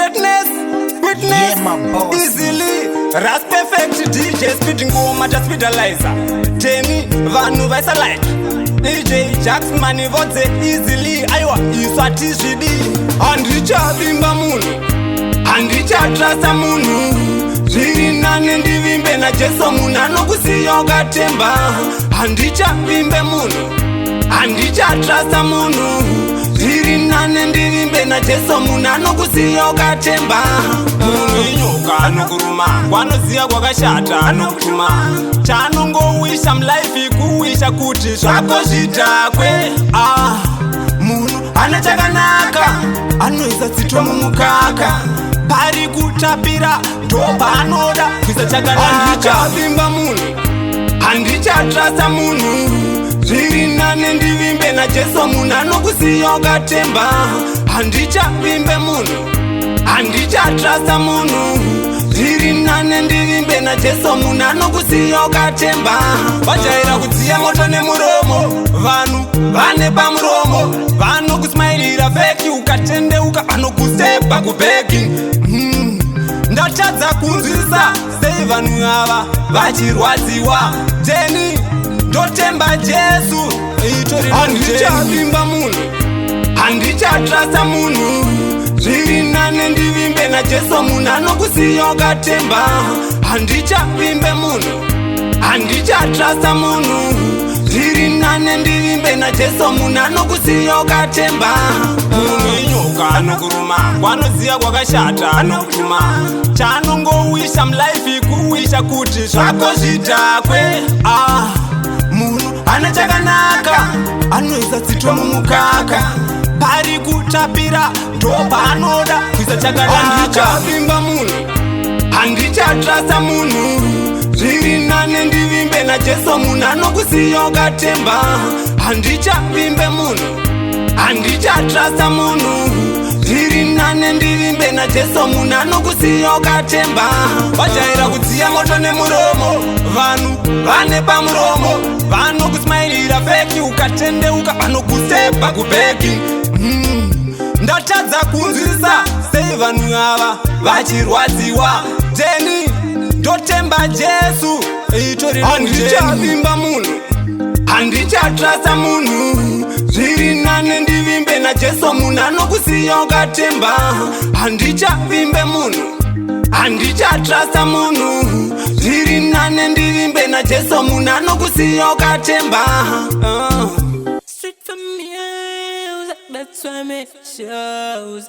Greatness, witness, Yeah, my boss. Easily Ras Perfect DJ Speed ngoma taspeedalizer. Temi vanhu vaisa like DJ Jacksman vodze easily. Aiwa, isu hatizvidi. Handichavimba munhu, handichatrasta munhu. Zviri nane ndivimbe naJesu. Munhu anokusiya ukatemba. Handichavimbe munhu, handichatrasta munhu. Zviri nane ndivimbe naJesu. Munhu anokusiya ukatemba. Munhu inyoka, anokuruma kwanoziva kwakashata, anokutuma. Chaanongowisha mulife kuwisha kuti zvako zvidhakwe. Ah, munhu ane chakanaka anoisa tsito mumukaka. Pari kutapira ndo paanoda kuisa chakanaka. Handichavimba munhu, handichatrasta munhu. Zviri nane ndivimbe naJesu. Munhu anokusiya ukatemba. Handichavimbe munhu, handichatrasta munhu. Zviri nane ndivimbe naJesu. Munhu anokusiya ukatemba. Vajaira kudziya moto nemuromo. Vanhu vane pamuromo vanokusmairira fake. Ukatendeuka vanokusepa kuback. Ndatadza kunzwisisa sei vanhu ava vachirwadziwa. Teni ndotemba Jesu. Handichavimba munhu, handichatrasta munhu. Zviri nane ndivimbe naJesu. Munhu anokusiya ukatemba. Handichavimbe munhu, handichatrasta munhu. Zviri nane ndivimbe naJesu. Munhu anokusiya ukatemba. Munhu inyoka, anokuruma kwanoziva kwakashata, anokutuma. Chaanongowisha mulife kuwisha kuti zvako zvidhakwe. Ah, munhu ane chakanaka anoisa tsito mumukaka. Pari kutapira ndo paanoda kuisa chakanaka. Handichavimba munhu, handichatrasta munhu. Zviri nane ndivimbe naJesu. Munhu anokusiya ukatemba. Handichavimbe munhu, handichatrasta munhu. Zviri nane ndivimbe naJesu. Munhu anokusiya ukatemba. Vajaira kudziya moto nemuromo. Vanhu vane pamuromo vanokusmairira fake. Ukatendeuka vanokusepa kuback. Ndatadza kunzwisisa sei vanhu ava vachirwadziwa. Teni ndotemba Jesu. Handichavimba munhu, handichatrasta munhu. Zviri nane ndivimbe naJesu. Munhu anokusiya ukatemba. Handichavimbe munhu, handichatrasta munhu. Zviri nane ndivimbe naJesu. Munhu anokusiya ukatemba. Street for music, that's why me shows.